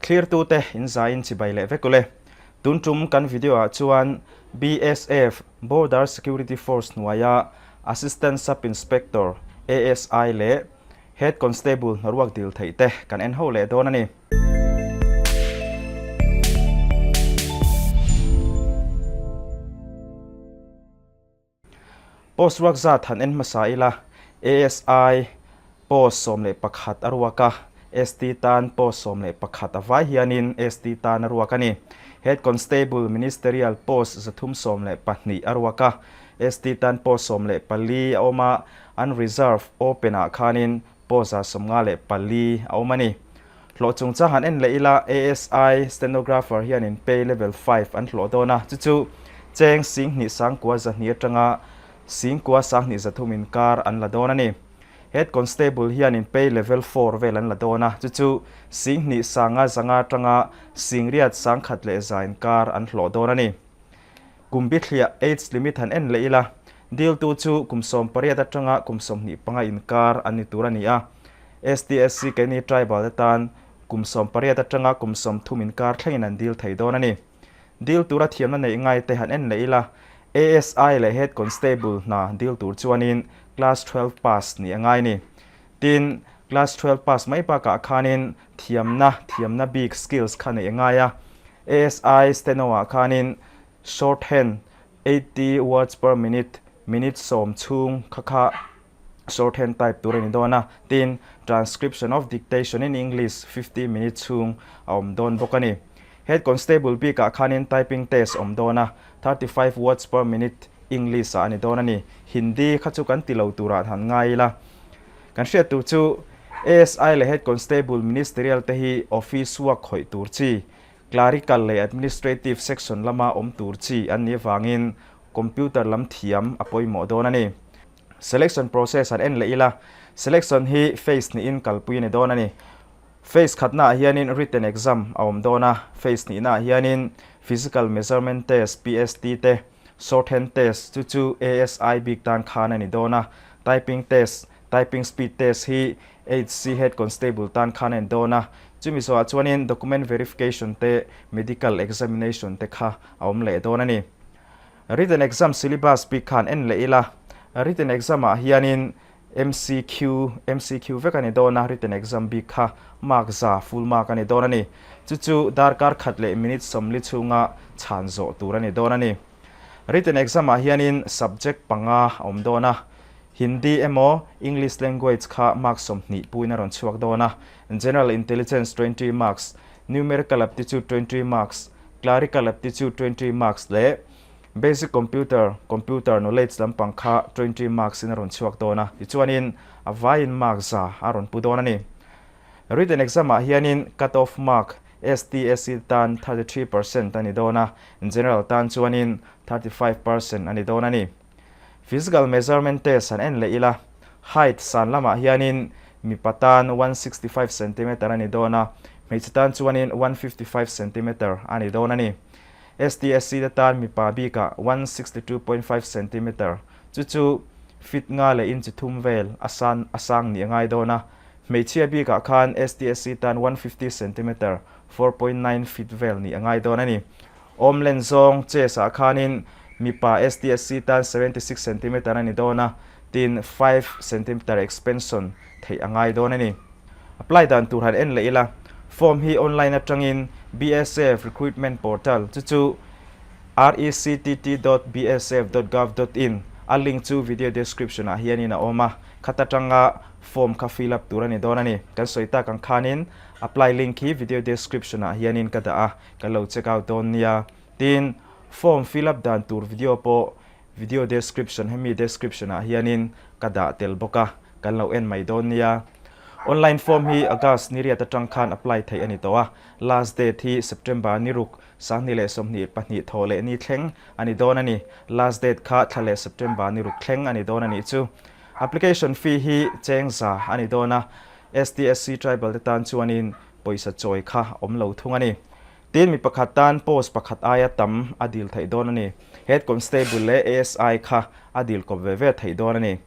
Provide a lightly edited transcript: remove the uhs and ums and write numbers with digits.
Thlirtute in zaiin chibai leh vek ule. Tun tum kan video ah chuan BSF, Border Security Force hnuaia Assistant Sub Inspector, ASI, leh Head Constable hnaruak dil theih te kan en ho leh dawn a ni. Post ruak zat han en hmasa ila, ASI post 11 a ruak a, ST tan post 11 a vai hianin ST tan a ruak a ni. Head Constable Ministerial post 312 a ruak a, ST tan post 14 a awm a, Unreserved Open ah khanin post 54 a awm a ni. Hlawh chungchang han en leh ila, ASI stenographer hianin pay level 5 an hlawh dawn a, chu chu cheng 29,200 atanga 9,203 inkar an la dawn a ni. Head Constable hianin pay level 4 vel an la dawn a, chu chu 2,500 atanga 8,100 inkar an hlawh dawn a ni. Kum bithliah age limit han en leh ila, diltu chu kum 18 atanga kum 25 inkar an ni tur a ni a. STSC keini tribal te tan kum 18 atanga kum 30 inkar thlengin an dil thei dawn a ni. Dil tura thiamna neih ngai te han en leh ila, ASI leh Head Constable hna dil tur chuanin Class 12 pass nih a ngai a ni. Tin, Class 12 pass mai bakah khanin thiamna, thiamna bik, skills, kha neih a ngai a. ASI steno ah khanin shorthand 80 words per minute, minute 10 chhung kha kha shorthand type tur a ni dawn a. Tin, transcription of dictation in English 50 minute chhung a awm dawn bawk a ni. Head Constable bikah khanin typing test awm dawn a, 35 words per minute English ah a ni dawn a ni. Hindi kha chu kan ti lo turah han ngai ila. Kan hriat tur chu ASI leh Head Constable Ministerial te hi office work khawih tur chi, clerical leh administrative section lama awm tur chi an nih avangin computer lam thiam a pawimawh dawn a ni. Selection process han en leh ila, selection hi phase hnihin kalpui a ni dawn a ni. Phase khatnaah hianin written exam a awm dawn a, phase hnihnaah hianin physical measurement test, PST, te, shorthand test chu chu ASI bik tan khan a ni dawn a, typing test, typing speed test hi HC Head Constable tan khan a ni dawn a, chumi zawhah chuanin document verification te, medical examination te kha a awm leh dawn a ni. Written exam syllabus bik khan en leh ila, written exam ah hianin MCQ, MCQ vek a ni dawn a, written exam bik kha mark za, full mark, a ni dawn a ni. Chu chu darkar khat leh minute 40 chhunga chhan zawh tur a ni dawn a ni. Written exam ah hianin subject panga a awm dawn a, Hindi emaw English language kha mark 20 puin a rawn chhuak dawn a, General Intelligence 20 marks, Numerical Aptitude 20 marks, Clerical Aptitude 20 marks leh Basic Computer, Computer Knowledge lampang kha 20 marks in a rawn chhuak dawn a, tichuanin a vaiin mark za a rawn pu dawn a ni. Written exam ah hianin cut off mark STSC tan 33% a ni dawn a, General tan chuanin 35% a ni dawn a ni. Physical measurement test han en leh ila, height san lamah hianin mipa tan 165 centimeter a ni dawn a, hmeichhe tan chuanin 155 centimeter a ni dawn a ni. STSC te tan mipa bikah 162.5 centimeter, chu chu feet nga leh inch thum vel a san a sang nih a ngai dawn a, hmeichhia bikah khan STSC tan 150 centimeter, 4.9 feet vel nih a ngai dawn a ni. Awm len zawng chest ah khanin mipa STSC tan 76 centimeter a ni dawn a, tin 5 centimeter expansion theih a ngai dawn a ni. Apply dan tur han en leh ila, form hi online atangin BSF recruitment portal chu chu rectt.bsf.gov.in a link chu video description ah hianin a awm a, khat atanga form kha fill up tur a ni dawn a ni. Kan sawi tak ang khanin apply link hi video description ah hianin ka dah a, kan lo check out dawn nia. Tin, form fill up dan tur video pawh video description hemi description ah hianin ka dah tel bawk a, kan lo en mai dawn nia. Online form hi August ni riat atang khan apply theih a ni tawh a, last date hi September ni ruk, 2022 thaw leh ni thleng a ni dawn a ni. Last date kha thla leh September ni ruk thleng a ni dawn a nih chu. Application fee hi cheng za a ni dawn a, STSC tribal te tan chuanin pawisa chawi kha awm lo thung a ni. Tin, mi pakhat tan post pakhat aia tam a dil theih dawn a ni. Head Constable leh ASI kha a dil kawp ve ve theih dawn a ni.